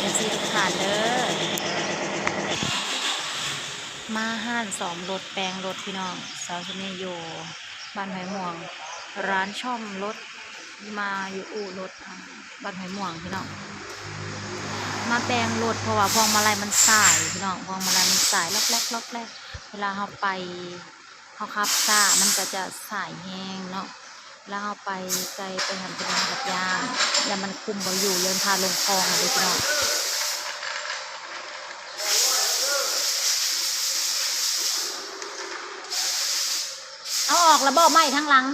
ເອັຟຊີທຸກທ່ານເດີ ມາຮ້ານສ້ອມລົດແປງລົດພີ່ນ້ອງ. ສາວສຸນີຢູ່ບ້ານຫ້ວຍມ່ວງ ຮ້ານສ້ອມລົດ ມາຢູ່ອູ່ລົດ ອາ ບ້ານຫ້ວຍມ່ວງພີ່ນ້ອງ. ມາແປງລົດ ເພາະວ່າພວງມາໄລມັນສາຍພີ່ນ້ອງ ພວງມາໄລມັນສາຍລັອກແລັກລັອກແລັກ ເວລາເຮົາໄປ ເຮົາຂັບຊ້າມັນກໍຈະສາຍແຮງເນາະ ແລ້ວເຮົາໄປໄກໄປຫັ້ນໄປນີ້ເຮົາກໍຢ້ານ ຢ້ານມັນຄຸມບໍ່ຢູ່ ຢ້ານພາລົງຄອງເດ້ພີ່ນ້ອງ. ເອົາອອກລະບໍໄມ້ທາງຫຼັງ.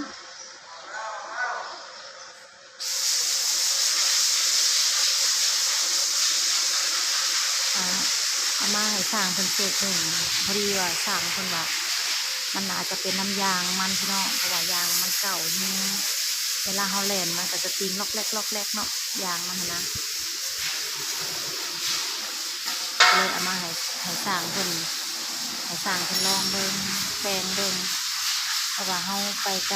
ອ່າ ເອົາມາໃຫ້ຊ່າງເພິ່ນເຊັກເບິ່ງ ພໍດີວ່າຊ່າງເພິ່ນວ່າ ມັນໜ້າຈະເປັນນຳຢາງມັນພີ່ນ້ອງ ເພາະວ່າຢາງມັນເກົ່າແຮງ ເວລາເຮົາແລ່ນມັນກໍຈະຕິ່ງລັອກແລັກລັອກແລັກເນາະ ຢາງມັນຫັ້ນນະ. ກໍເລີຍເອົາມາໃຫ້ ໃຫ້ຊ່າງເພິ່ນ ໃຫ້ຊ່າງເພິ່ນລອງເບິ່ງ ແປງເບິ່ງ ເພາະວ່າເຮົາໄປໄກ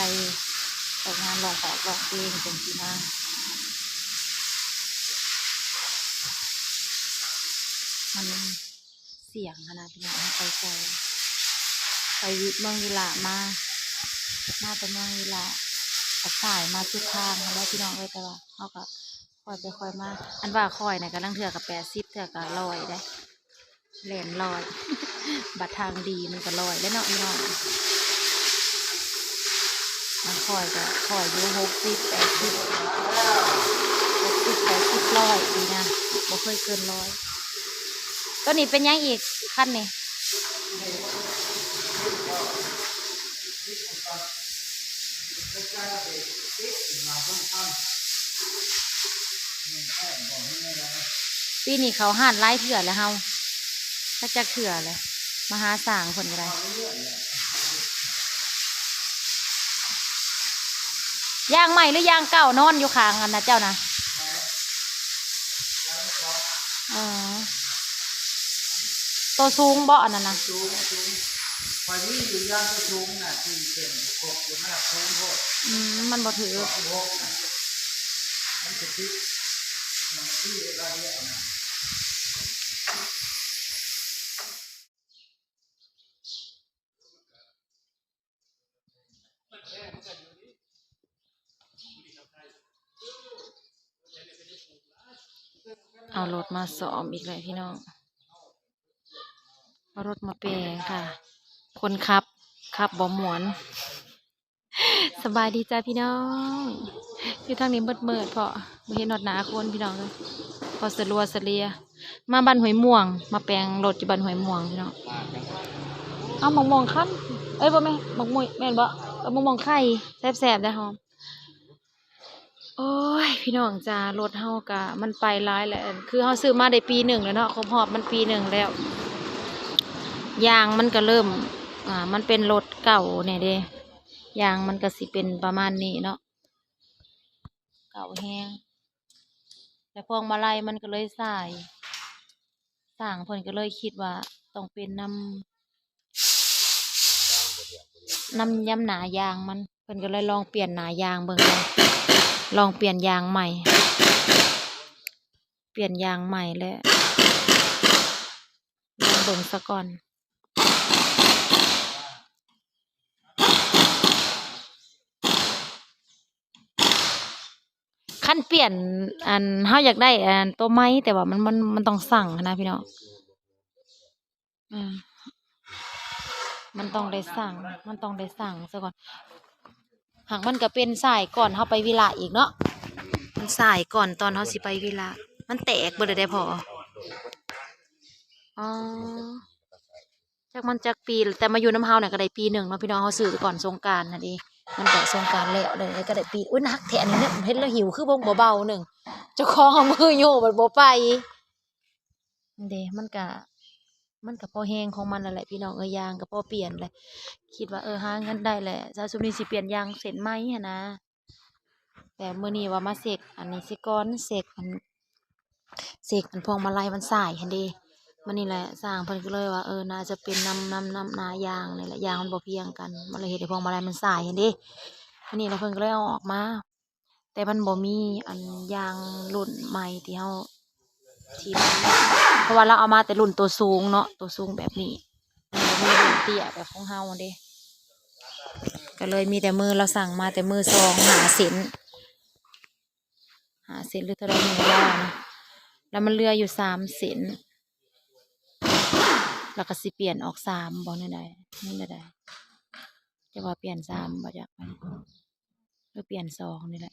ໄປງານຮ້ອງແປກຮ້ອງເພງຈັ່ງຊີ້ນະ ມັນສ່ຽງຫັ້ນນະພີ່ນ້ອງ ເຮົາໄປໄກ ໄປວິ ເມືອງວິລະມາ ມາແຕ່ເມືອງວິລະ ກໍສາຍມາສຸດທາງຫັ້ນແຫຼະພີ່ນ້ອງເອີຍ ແຕ່ວ່າເຮົາກໍ ຄ່ອຍໄປຄ່ອຍມາ ອັນວ່າຂ້ອຍນະ ກະລາງເທື່ອກະແປດສິບ ເທື່ອກະຮ້ອຍໄດ໋ ແລ່ນຮ້ອຍ ບັດທາງດີມັນກະຮ້ອຍແຫຼະເນາະພີ່ນ້ອງ. ອັນຂ້ອຍກະ ຂ້ອຍຢູ່ຫົກສິບ ແປດສິບ ຫົກສິບ ແປດສິບ ຮ້ອຍນີ້ນະ ບໍ່ເຄີຍເກີນຮ້ອຍ. ໂຕນີ້ເປັນຫຍັງອີກ ຄັນນີ້? ປີນີ້ເຂົ້າຮ້ານຫຼາຍເທື່ອແລ້ວເຮົາ ຈັກ ຈັກເທື່ອແລ້ວ ມາຫາຊ່າງເພິ່ນກໍໄດ້. ຢາງໃໝ່ຫຼືຢາງເກົ່າ ນອນຢູ່ຂ້າງອັນນະເຈົ້ານະ? ອໍ ໂຕສູງບໍ່ອັນນັ້ນນະ? ສູງ ສູງ ຂ້ອຍມີຢູ່ຢາງໂຕສູງນະ ສີ່ເສັ້ນ ຄົບຢູ່ ມັນສູງໂພດ. ອືມ ມັນບໍ່ຖືກ ສິບຫົກນະ ມັນຊິຕິດ ມັນຕິດລະບຽບນະ. ເອົາລົດມາສ້ອມອີກແລ້ວພີ່ນ້ອງ ເອົາລົດມາແປງຄ່ະ ຄົນຂັບ ຂັບບໍ່ມ່ວນ. ສະບາຍດີຈ້າພີ່ນ້ອງ ຢູ່ທາງນີ້ມືດໆ ເພາະບໍ່ເຫັນຮອດໜ້າຄົນພີ່ນ້ອງເອີຍ ພໍສະລັວສະເລຍ. ມາບ້ານຫ້ວຍມ່ວງ ມາແປງລົດຢູ່ບ້ານຫ້ວຍມ່ວງພີ່ນ້ອງ. ເອົາໝາກມ່ວງຄັນ ເອີຍ ບໍ່ແມ່ນ ໝາກມຸ້ຍແມ່ນບໍ່? ເອີ ໝາກມ່ວງໄຂ່ ແຊບໆ ໄດ໋ ຫອມ. ໂອ້ຍ ພີ່ນ້ອງຈ້າ ລົດເຮົາກະມັນໄປຫຼາຍແລ້ວ ຄືເຮົາຊື້ມາໄດ້ປີໜຶ່ງແລ້ວເນາະ ຄົບຮອບມັນປີໜຶ່ງແລ້ວ ຢາງມັນກະເລີ່ມ ອ່າ ມັນເປັນລົດເກົ່າແດ່ເດ້ ຢາງມັນກະຊິເປັນປະມານນີ້ເນາະ ເກົ່າແຮງ ແລະພວງມາໄລມັນກໍເລີຍສາຍ ຊ່າງເພິ່ນກໍເລີຍຄິດວ່າຕ້ອງເປັນນຳ ນຳ ນຳໜ້າຢາງມັນ ເພິ່ນກໍເລີຍລອງປ່ຽນໜ້າຢາງເບິ່ງ ລອງປ່ຽນຢາງໃໝ່ ປ່ຽນຢາງໃໝ່ແລ້ວ ລອງເບິ່ງສາກ່ອນ. ຄັນປ່ຽນ ອັນ ເຮົາຢາກໄດ້ ອັນ ໂຕໃໝ່ ແຕ່ວ່າມັນ ມັນ ມັນຕ້ອງສັ່ງຫັ້ນນະພີ່ນ້ອງ ອືມ ມັນຕ້ອງໄດ້ສັ່ງ ມັນຕ້ອງໄດ້ສັ່ງສາກ່ອນ ຫາກມັນກະເປັນສາຍກ່ອນເຮົາໄປວິລະອີກເນາະ ມັນສາຍກ່ອນຕອນເຮົາຊິໄປວິລະ ມັນແຕກເບິດແລ້ວເດ້ພໍ່. ອໍ ຈັກມັນຈັກປີ ແຕ່ມາຢູ່ນຳເຮົານະກະໄດ້ປີໜຶ່ງເນາະພີ່ນ້ອງ ເຮົາຊື້ກ່ອນສົງການຫັ້ນເດ ມັນກະສົງການແລ້ວ ໄດ້ ກະໄດ້ປີ ອຸ້ຍ ໜັກແທ້ອັນນີ້ ເຫັນແລ້ວຫິ້ວຄືບໍ່ເບົາໜຶ່ງ ເຈົ້າຂອງເອົາມືໂຍກມັນບໍ່ໄປເດ້ ມັນກະ ມັນກະພໍແຮງຂອງມັນຫັ້ນແຫຼະພີ່ນ້ອງເອີຍ ຢາງກະພໍປ່ຽນແຫຼະ ຄິດວ່າ ເອີ ຫາເງິນໄດ້ແຫຼະ ຊາວຊຸມນີ້ຊິປ່ຽນຢາງເສັ້ນໃໝ່ຫັ້ນນະ. ແຕ່ມື້ນີ້ວ່າມາເຊັກອັນນີ້ຊິກ່ອນ ເຊັກອັນ ເຊັກອັນພວງມາໄລມັນສາຍຫັ້ນເດ ມື້ນີ້ແຫຼະ ຊ່າງເພິ່ນກໍເລີຍວ່າ ເອີ ໜ້າຈະເປັນນຳ ນຳ ນຳໜ້າຢາງນີ້ແຫຼະ ຢາງມັນບໍ່ພຽງກັນ ມັນເລີຍເຮັດໃຫ້ພວງມາໄລມັນສາຍຫັ້ນເດ ມື້ນີ້ແຫຼະ ເພິ່ນກໍເລີຍເອົາອອກມາ ແຕ່ມັນບໍ່ມີອັນຢາງລຸ້ນໃໝ່ທີ່ເຮົາ ທີ່ ເພາະວ່າລາວເອົາມາແຕ່ລຸ້ນໂຕສູງເນາະ ໂຕສູງແບບນີ້ ມັນບໍ່ມີລຸ້ນເຕ້ຍແບບຂອງເຮົາເດ້ ກໍເລີຍມີແຕ່ມື ລາວສັ່ງມາແຕ່ມືສອງ ຫ້າເສັ້ນ ຫ້າເສັ້ນ ຫຼືເທົ່າໃດນີ້ລາວນະ ແລ້ວມັນເຫຼືອຢູ່ສາມເສັ້ນ ແລ້ວກໍຊິປ່ຽນອອກສາມບໍ່ ແນວໃດ ແນວໃດ ຈະວ່າປ່ຽນສາມບໍ່ຈັກ ຫຼືປ່ຽນສອງນີ້ແຫຼະ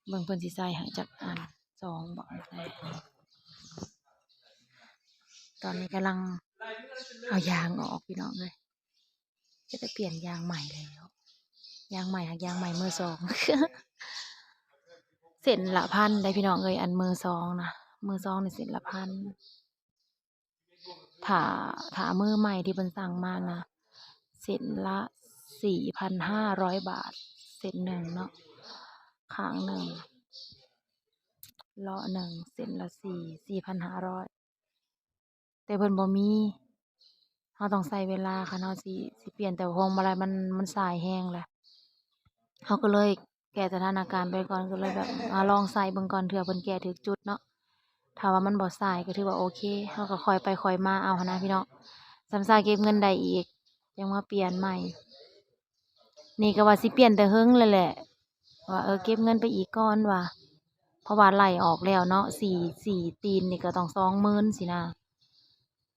ເບິ່ງເພິ່ນຊິໃສ່ໃຫ້ຈັກອັນ ສອງບໍ່ ຕອນນີ້ກຳລັງເອົາຢາງອອກ ພີ່ນ້ອງເອີຍ ຈະໄດ້ປ່ຽນຢາງໃໝ່ແລ້ວ ຢາງໃໝ່ຫາກຢາງໃໝ່ມືສອງ ເສັ້ນລະພັນໄດ໋ ພີ່ນ້ອງເອີຍ ອັນມືສອງນະ ມືສອງນີ້ເສັ້ນລະພັນ ຖ້າ ຖ້າມືໃໝ່ທີ່ເພິ່ນສັ່ງມານະ ເສັ້ນລະສີ່ພັນຫ້າຮ້ອຍບາດ ເສັ້ນໜຶ່ງເນາະ ຂ້າງໜຶ່ງ ເລາະໜຶ່ງ ເສັ້ນລະສີ່ ສີ່ພັນຫ້າຮ້ອຍ ແຕ່ເພິ່ນບໍ່ມີ ເຮົາຕ້ອງໃຊ້ເວລາ ຄັນເຮົາຊິ ຊິປ່ຽນ ແຕ່ວ່າພວງມາໄລມັນ ມັນສາຍແຮງແຫຼະ ເຮົາກໍເລີຍ ແກ້ສະຖານະການໄປກ່ອນ ກໍເລີຍແບບ ອາ ລອງໃສ່ເບິ່ງກ່ອນ ເທື່ອເພິ່ນແກ້ຖືກຈຸດເນາະ ຖ້າວ່າມັນບໍ່ສາຍກໍຖືວ່າໂອເຄ ເຮົາກໍຄ່ອຍໄປຄ່ອຍມາເອົາຫັ້ນນະພີ່ນ້ອງ ສ່ຳຊາເກັບເງິນໄດ້ອີກ ຈັ່ງມາປ່ຽນໃໝ່ ນີ້ກໍວ່າຊິປ່ຽນແຕ່ເຫິງແລ້ວແຫຼະ ວ່າ ເອີ ເກັບເງິນໄປອີກກ່ອນວ່າ ເພາະວ່າໄລ່ອອກແລ້ວເນາະ ສີ່ ສີ່ຕີນນີ້ກໍຕ້ອງສອງໝື່ນຊີ້ນະ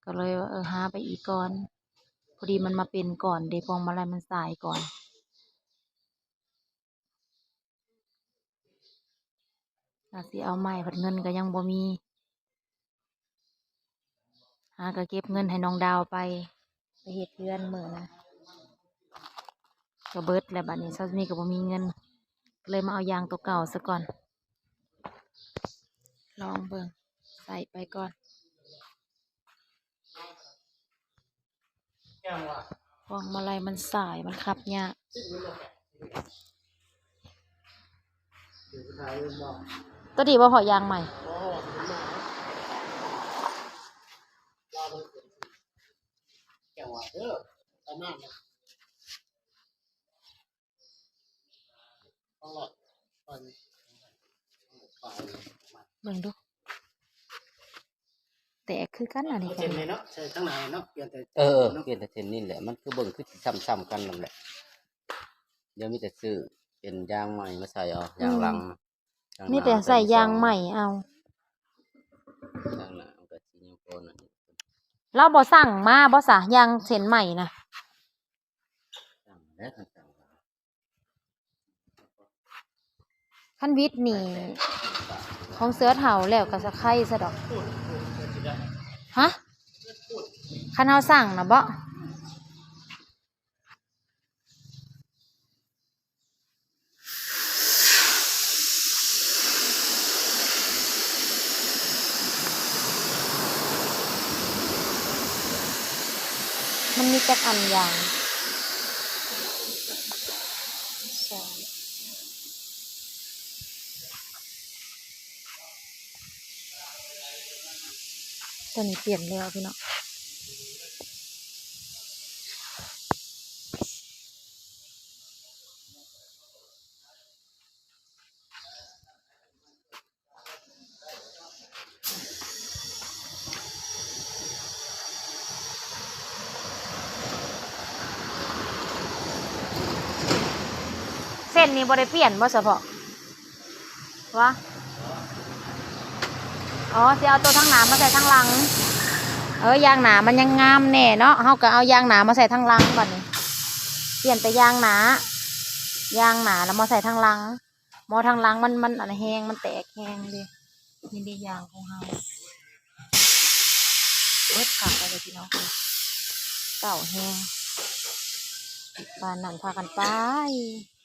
ກໍເລີຍວ່າ ເອີ ຫາໄປອີກກ່ອນ ພໍດີມັນມາເປັນກ່ອນເດ້ ພວງມາໄລມັນສາຍກ່ອນ ວ່າຊິເອົາໃໝ່ ພັດເງິນກໍຍັງບໍ່ມີ ຫາກໍເກັບເງິນໃຫ້ນ້ອງດາວໄປ ໄປເຮັດເຮືອນມື້ນະ ກໍເບິດແລ້ວ ບັດນີ້ເຊົ້ານີ້ກໍບໍ່ມີເງິນ ກໍເລີຍມາເອົາຢາງໂຕເກົ່າຊະກ່ອນ ລອງເບິ່ງ ໃສ່ໄປກ່ອນ. ພວງມາໄລມັນສາຍ ມັນຂັບຍາກ. ຕົວນີ້ບໍ່ພໍຢາງໃໝ່? ເບິ່ງດູ ແຕກຄືກັນອັນນີ້ ເສັ້ນນີ້ເນາະ ໃສ່ທາງໜ້າເນາະ ປ່ຽນແຕ່ ເອີ ປ່ຽນແຕ່ເສັ້ນນີ້ແຫຼະ ມັນຄືເບິ່ງຄືຊິຊ້ຳໆກັນນັ້ນແຫຼະ. ດຽວມີແຕ່ຊື້ເປັນຢາງໃໝ່ມາໃສ່ເອົາ ອືມ ຢາງຫຼັງ ມີແຕ່ໃສ່ຢາງໃໝ່ເອົາ ຢາງໜ້າມັນກໍຊິຍັງພໍນັ້ນ. ລາວບໍ່ສັ່ງມາບໍ່ສະ ຢາງເສັ້ນໃໝ່ນະ? ຄັນວິດນີ້ຂອງເສືອເຖົ້າແລ້ວກໍສະໄຄສະດອກ. ຮະ? ຄັນເຮົາສັ່ງນະເບາະ? ມັນມີຈັກອັນຢາງ? ສອງ ຕົວນີ້ປ່ຽນແລ້ວພີ່ນ້ອງ. ເສັ້ນນີ້ບໍ່ໄດ້ປ່ຽນບໍ່ສະເພາະ? ວະ ອໍ ຊິເອົາໂຕທາງໜ້າມາໃສ່ທາງຫຼັງ. ເອີ ຢາງໜ້າມັນຍັງງາມແດ່ເນາະ ເຮົາກໍເອົາຢາງໜ້າມາໃສ່ທາງຫຼັງບັດນີ້. ປ່ຽນແຕ່ຢາງໜ້າ ຢາງໜ້າແລ້ວມາໃສ່ທາງຫຼັງ. ໝໍທາງຫຼັງມັນ ມັນອັນແຮງ ມັນແຕກແຮງເດ້. ນີ້ເດ້ຢາງຂອງເຮົາ ເບິດຄັກເລີຍພີ່ນ້ອງເອີຍ ເກົ່າແຮງ. ປານນັ້ນພາກັນໄປ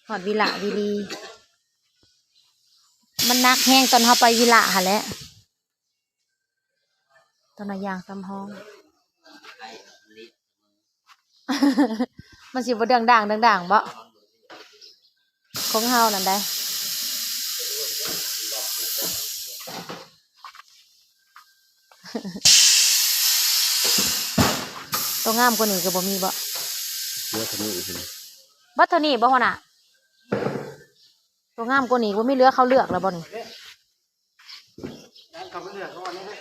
ຮອດວິລະວິລີ ມັນໜັກແຮງຕອນເຮົາໄປວິລະຫັ້ນແຫຼະ. ຕອນນາຢາງສຳຮອງ ມັນຊິບໍ່ເດືອງດ່າງເດືອງດ່າງເບາະ ຂອງເຮົານັ້ນໃດ. ໂຕງາມກວ່ານີ້ກໍບໍ່ມີເບາະ? ເຫຼືອເທົ່ານີ້ອີກ ບັດເທົ່ານີ້ບໍ່ ຫົວໜ້າ? ຕົວງາມກວ່ານີ້ບໍ່ມີເຫຼືອ ເຂົາເລືອກແລ້ວບໍ່ນີ້? ນັ້ນເຂົາເລືອກເອົາອັນນີ້ເດ້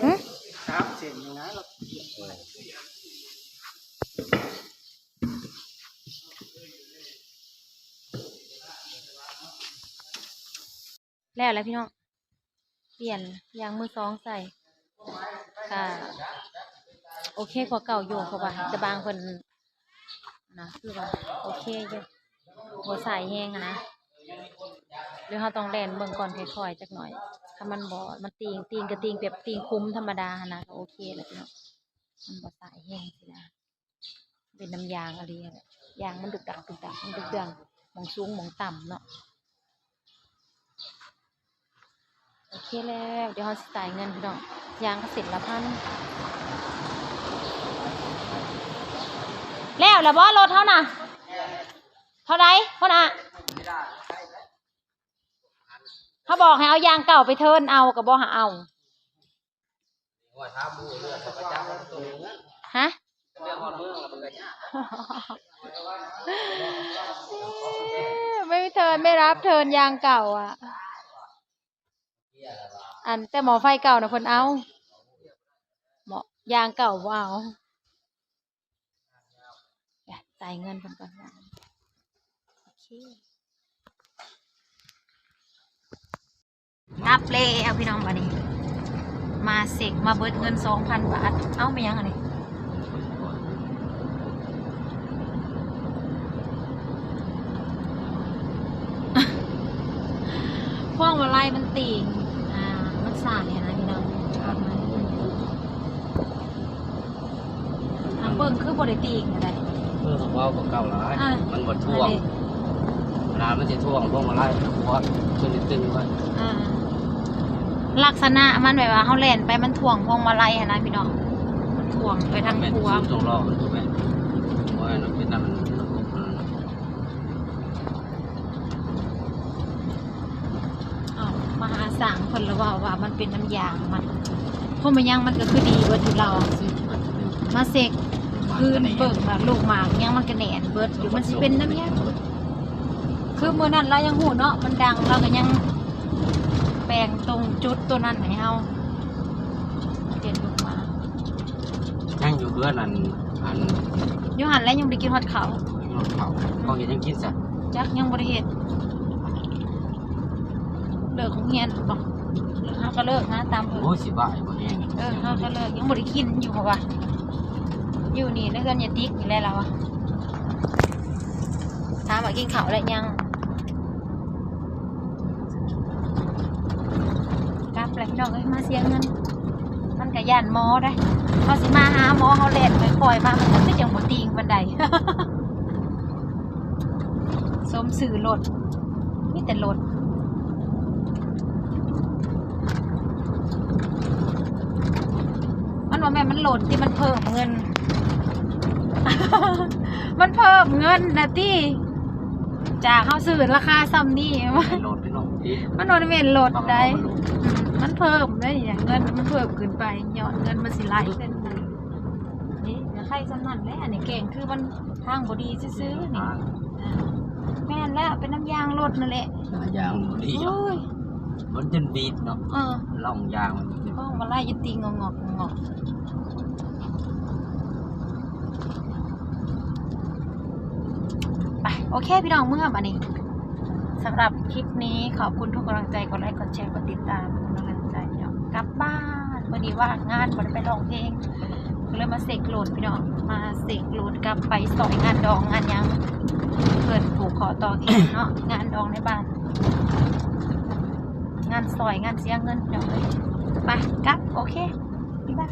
ຫຶ? ສາມເສັ້ນນີ້ນະ ແລ້ວແຫຼະພີ່ນ້ອງ ປ່ຽນຢາງມືສອງໃສ່ ກະໂອເຄກວ່າເກົ່າຢູ່ ເພາະວ່າຕາບາງເພິ່ນນະ ຄືວ່າໂອເຄຢູ່ ບໍ່ສາຍແຮງຫັ້ນນະ ຫຼືເຮົາຕ້ອງແລ່ນເບິ່ງກ່ອນຄ່ອຍໆຈັກໜ້ອຍ ຖ້າມັນບໍ່ ມັນຕີງ ຕີງກະຕີງແບບຕີງຄຸມທຳມະດາຫັ້ນນະ ກະໂອເຄແລ້ວພີ່ນ້ອງ ມັນບໍ່ສາຍແຮງຊີ້ນະ. ເປັນນຳຢາງອີ່ຫຼີຫັ້ນແຫຼະ ຢາງມັນດຸກດັກດຸກດັກ ມັນເຄື່ອງໝ່ອງສູງໝ່ອງຕ່ຳເນາະ. ໂອເຄແລ້ວ ດຽວເຮົາຊິຈ່າຍເງິນພີ່ນ້ອງ ຢາງກະເສັ້ນລະພັນ. ແລ້ວລະບໍ່ລົດເຮົານະ? ເທົ່າໃດພຸ້ນນະ? ເຮົາບອກໃຫ້ເອົາຢາງເກົ່າໄປເທີນເອົາ ກະບໍ່ໃຫ້ເອົາ. ຮະ? ໄມ່ເທີນ ໄມ່ຮັບເທີນຢາງເກົ່າອະ ອັນແຕ່ໝໍ້ໄຟເກົ່ານະເພິ່ນເອົາ ໝໍ້ຢາງເກົ່າບໍ່ເອົາ. ຈ່າຍເງິນເພິ່ນກ່ອນ. ໂອເຄ ກັບແລ້ວພີ່ນ້ອງ ບາດນີ້ມາເຊັກ ມາເບິດເງິນສອງພັນບາດ. ເອົ້າ ແມ່ນຫຍັງອັນນີ້? ພວງມາໄລມັນຕີງ ອ່າ ມັນສາຍຫັ້ນນະພີ່ນ້ອງ. ເບິ່ງຄືບໍ່ໄດ້ຕີງໃດ. ເອີ ເວົ້າກວ່າເກົ່າຫຼາຍ ອ່າ ມັນບໍ່ຖ່ວງ ອັນນີ້ ເວລາມັນຊິຖ່ວງພວງມາໄລ ຄວາມຂຶ້ນຕຶງໄວ້. ອ່າ ລັກສະນະມັນແບບວ່າເຮົາແລ່ນໄປ ມັນຖ່ວງພວງມາໄລຫັ້ນນະພີ່ນ້ອງ ມັນຖ່ວງໄປທາງຂວາ. ແມ່ນ ສູງສອງລໍ້ມັນບໍ່ແມ່ນ ບໍ່ແມ່ນເປັນນຳລະບົບ. ເອົ້າ ມະຫາສາງເພິ່ນລະເວົ້າວ່າມັນເປັນນຳຢາງມັນ ເພາະມັນຫຍັງມັນກະຄືດີເບິດຢູ່ລາວ. ມາເຊັກພື້ນເບິ່ງວ່າລູກໝາກຫຍັງມັນກະແໜ້ນເບິດຢູ່ ມັນຊິເປັນນຳຫຍັງ? ຄືມື້ນັ້ນລາວຍັງຮູ້ເນາະ ມັນດັງ ລາວກະຍັງແປງຕົງຈຸດໂຕນັ້ນໃຫ້ເຮົາ ປ່ຽນລູກໝາກ. ຍັງຢູ່ເຮືອນອັນ ອັນ ຢູ່ຫັ້ນແຫຼະ ຍັງບໍ່ໄດ້ກິນຮອດເຂົ້າ ຮອດເຂົ້າ ເຂົາເຮັດຫຍັງກິນຊະ? ຈັກ ຍັງບໍ່ໄດ້ເຮັດ. ເລີກໂຮງຮຽນບໍ? ເຮົາກະເລີກນະ ຕາມເພິ່ນ. ໂອ້ຍ ຊິບ່າຍບໍ່ແຮງ. ເອີ ເຮົາກະເລີກ ຍັງບໍ່ໄດ້ກິນຢູ່ ເພາະວ່າຢູ່ນີ້ໃນເຮືອນຍາຕິກນີ້ແຫຼະລາວ ຖາມວ່າກິນເຂົ້າແລ້ວຍັງ. ກັບແຫຼະພີ່ນ້ອງເອີຍ ມາເສຍເງິນ ມັນກະຢ້ານໝໍໄດ໋. ເຮົາຊິມາຫາໝໍ ເຮົາແລ່ນຄ່ອຍໆມາ ມັນກະຄືຈັ່ງບໍ່ຕີງປານໃດ. ສົມຊື່ລົດ ມີແຕ່ລົດ. ມັນບໍ່ແມ່ນມັນໂຫຼດຕິ ມັນເພີ່ມເງິນ ມັນເພີ່ມເງິນນະຕິ ຈາກເຮົາຊື້ລາຄາຊ່ຳນີ້ ມັນບໍ່ແມ່ນໂຫຼດໃດ໋ ມັນເພີ່ມໄດ໋ ເງິນມັນເພີ່ມຂຶ້ນໄປ ຍອດເງິນມັນຊິໄຫຼຂຶ້ນ. ນີ້ກະໄຄຊ່ຳນັ້ນແຫຼະ ອັນນີ້ແກງຄືມັນທາງບໍ່ດີຊື່ໆນີ້. ອ່າ ແມ່ນແລ້ວ ເປັນນຳຢາງລົດນັ້ນແຫຼະ ຢາງບໍ່ດີ. ໂອ້ຍ ມັນຈົນບີດເນາະ. ເອີ ລ່ອງຢາງມັນ ພວງມາໄລຢູ່ຕີງງອກໆ. ໄປ ໂອເຄພີ່ນ້ອງ ເມືອບາດນີ້. ສຳລັບຄລິບນີ້ ຂອບຄຸນທຸກກຳລັງໃຈ ກົດໄລ ກົດແຊ ກົດຕິດຕາມ ເປັນກຳລັງໃຈເນາະ. ກັບບ້ານ ມື້ນີ້ວ່າງງານ ບໍ່ໄດ້ໄປຮ້ອງເພງ ກະເລີຍມາເຊັກໂຫຼດພີ່ນ້ອງ ມາເຊັກໂຫຼດກັບໄປຊ່ອຍງານດອງງານຫຍັງ ເພິ່ນຜູກຂໍ້ຕໍ່ແຂນເນາະ ງານດອງໃນບ້ານ ງານຊ່ອຍ ງານເສຍເງິນພີ່ນ້ອງເອີຍ. ໄປ ກັບ ໂອເຄ ບາຍບາຍ.